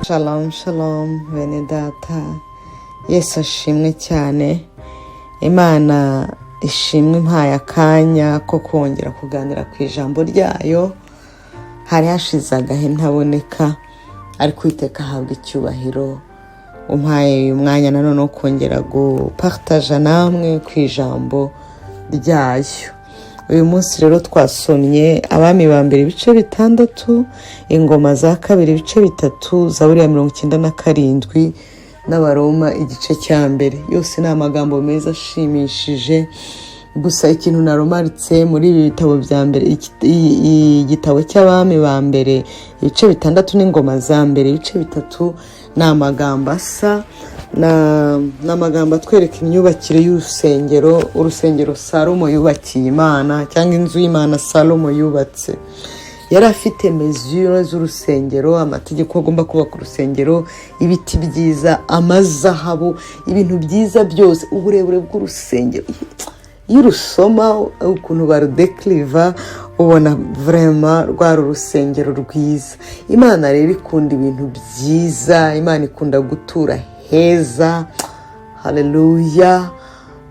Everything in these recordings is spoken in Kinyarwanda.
Shalom shalom, bene data. Yesu ashimwe cyane. Imana ishimwe impaye akanya ko kongera kuganira ku ijambo ryayo. Hari hashize agahe ntaboneka, ariko Uwiteka ahabwa icyubahiro umpaye uyu mwanya nanone wo kongera gupartaja namwe ku ijambo ryayo. Uyu munsi rero twasomye Abami ba Mbere ibice 6, Ingoma za Kabiri ibice 3, Zaburi ya 97 n'Abaroma igice cya 1. Yose ni amagambo meza ashimishije. Gusa ikintu naromaritse muri ibi bitabo bya mbere, igitabo cy'Abami ba Mbere ibice 6 n'Ingoma za Mbere ibice 3, ni amagambo asa, ni amagambo atwereka imyubakire y'urusengero, urusengero Salomo yubakiye Imana, cyangwa inzu y'Imana Salomo yubatse. Yari afite mesures z'urusengero, amategeko agomba kubaka urusengero, ibiti byiza, amazahabu, ibintu byiza byose, uburebure bw'urusengero. Iyo urusoma ukuntu barudekiriva, ubona vraiment rwari urusengero rwiza. Imana rero ikunda ibintu byiza, Imana ikunda gutura heza. Haleluya!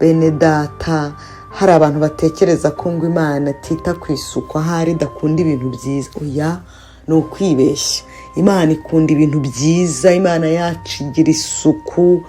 Bene data, hari abantu batekereza ko ngo Imana atita ku isuku, ahari idakunda ibintu byiza. Oya, ni ukwibeshya. Imana ikunda ibintu byiza, Imana yacu igira isuku.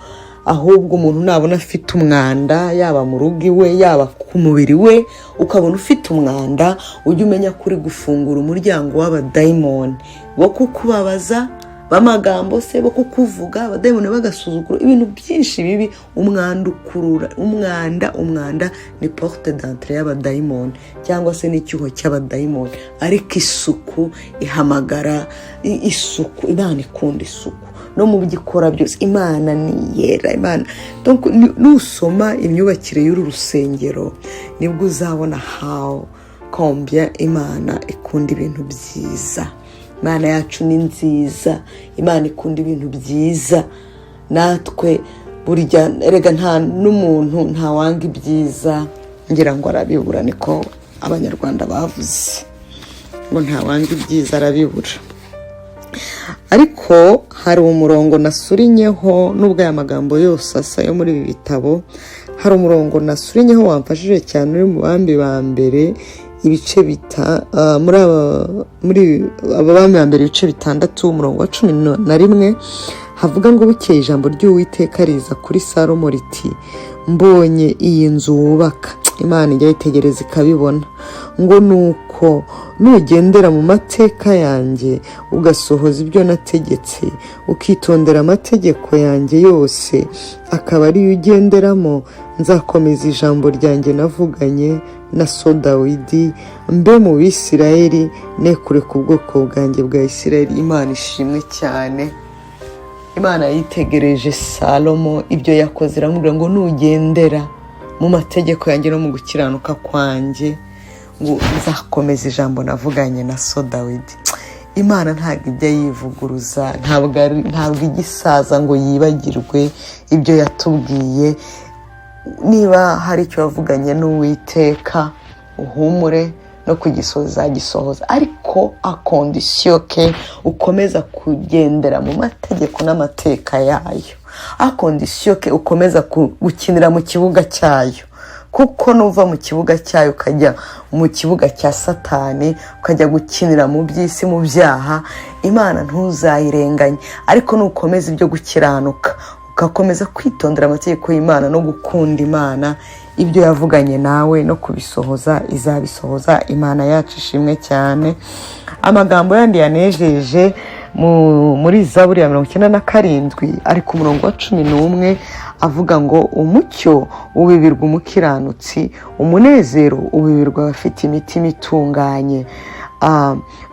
Ahubwo umuntu nabona afite umwanda, yaba mu rugo iwe, yaba ku mubiri we, ukabona ufite umwanda, ujye umenya ko uri gufungura umuryango w'abadayimoni wo kukubabaza, b'amagambo se, bo kukuvuga, abadayimoni bagasuzugura, ibintu byinshi bibi. Umwanda ukurura umwanda. Umwanda ni porte d'entrée y'abadayimoni cyangwa se n'icyuho cy'abadayimoni. Ariko isuku ihamagara isuku. Imana ikunda isuku no mu byo ikora byose. Imana ni yera. Imana, donc, nusoma imyubakire y'uru rusengero, nibwo uzabona how combien Imana ikunda ibintu byiza. Imana yacu ni nziza, Imana ikunda ibintu byiza. Natwe burya erega nta n'umuntu ntawanga ibyiza, ngira ngo arabibura. Niko Abanyarwanda bavuze ngo ntawanga ibyiza arabibura. Ariko hari umurongo nasurinyeho, nubwo aya magambo yose asa yo muri ibi bitabo, hari umurongo nasurinyeho wamfashije cyane, uri mu Bami ba Mbere ibice bita ah, muri aba muri aba Bami ba Mbere ibice 6, umurongo wa 11, havuga ngo: "Bukeye ijambo ry'Uwiteka riza kuri Salomo riti: 'Mbonye iyi nzu wubaka.'" Imana ijya yitegereza ikabibona. Ngo: "Nuko nugendera mu mateka yanjye, ugasohoza ibyo nategetse, ukitondera amategeko yanjye yose, akaba ariyo ugenderamo, nzakomeza ijambo ryanjye navuganye na so Dawidi, mbe mu Bisirayeli, ne kureka ubwoko bwanjye bwa Isirayeli." Imana ishimwe cyane. Imana yitegereje Salomo ibyo yakoze, iramubwira ngo: "Nugendera mu mategeko yanjye no mu gukiranuka kwanjye, ngo nzakomeza ijambo navuganye na so Dawidi." Imana ntabwo ijya yivuguruza, ntabwo ijya isaza ngo yibagirwe ibyo yatubwiye. Niba hari icyo wavuganye n'Uwiteka, uhumure, no kugisohoza agisohoza, ariko à condition que ukomeza kugendera mu mategeko n'amateka yayo, à condition que ukomeza gukinira mu kibuga cyayo. Kuko nuva mu kibuga cyayo ukajya mu kibuga cya Satani, ukajya gukinira mu by'isi, mu byaha, Imana ntuzayirenganye. Ariko nukomeza ibyo gukiranuka, ugakomeza kwitondera amategeko y'Imana no gukunda Imana, ibyo yavuganye nawe no kubisohoza izabisohoza. Imana yacu ishimwe cyane. Amagambo yandi yanejeje muri Zaburi ya 97, ari ku murongo wa 11, avuga ngo: "Umucyo ubibirwa umukiranutsi, umunezero ubibirwa abafite imitima itunganye."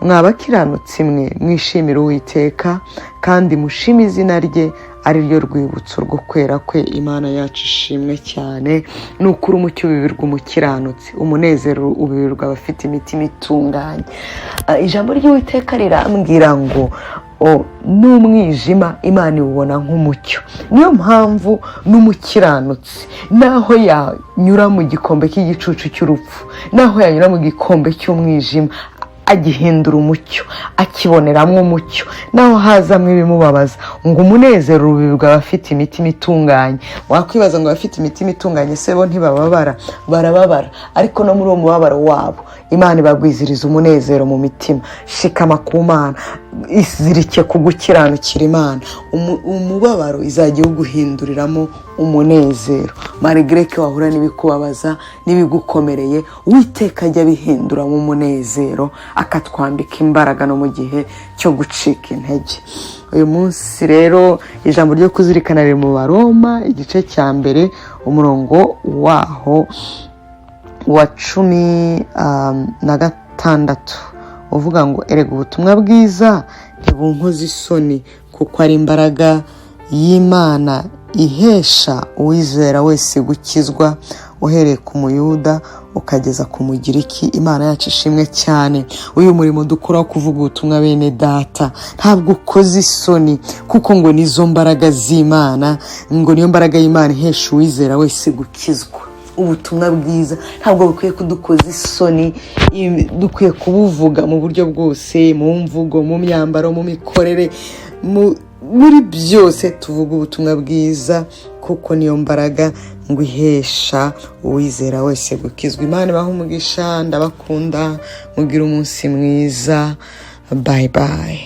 Mwa bakiranutsi mwe, mwishimire Uwiteka kandi mushime izina rye, ari ryo rwibutso rwo kwera kwe. Imana yacu ishimwe cyane. Ni ukuri, umucyo ubibirwa umukiranutsi, umunezero ubibirwa abafite imitima itunganye. Ijambo ry'Uwiteka rirambwira ngo n'umwijima Imana iwubona nk'umucyo. Niyo mpamvu n'umukiranutsi, naho yanyura mu gikombe cy'igicucu cy'urupfu, naho yanyura mu gikombe cy'umwijima Agihindura umucyo, akiboneramo umucyo, naho hazamo ibimubabaza. Ngo umunezero ubibwa abafite imitima itunganye. Wakwibaza ngo abafite imitima itunganye se bo ntibababara? Barababara, ariko no muri uwo mubabaro wabo Imana ibagwiziriza umunezero mu mitima. Shikama ku Mana, izirike ku gukiranukira Imana. Umubabaro izajya iwuguhinduriramo umunezero. Malgré que wahura n'ibikubabaza n'ibigukomereye, Uwiteka ajya abihinduramo umunezero, akatwambika imbaraga no mu gihe cyo gucika intege. Uyu munsi rero ijambo ryo kuzirikana riri mu Baroma, igice cya 1, umurongo waho wa 16, uvuga ngo: "Erega ubutumwa bwiza ntibunkoze isoni, kuko ari imbaraga y'Imana ihesha uwizera wese gukizwa, uhereye ku Muyuda ukageza ku Mugiriki." Imana yacu ishimwe cyane. Uyu murimo dukora wo kuvuga ubutumwa, bene data, ntabwo ukoze isoni, kuko ngo nizo mbaraga z'Imana, ngo niyo mbaraga y'Imana ihesha uwizera wese gukizwa. Ubutumwa bwiza ntabwo bukwiye kudukoza isoni, dukwiye kubuvuga mu buryo bwose, mu mvugo, mu myambaro, mu mikorere, muri byose tuvuga ubutumwa bwiza, kuko niyo mbaraga ngo ihesha uwizera wese gukizwa. Imana ibahe umugisha, ndabakunda, mugire umunsi mwiza. Bye bye.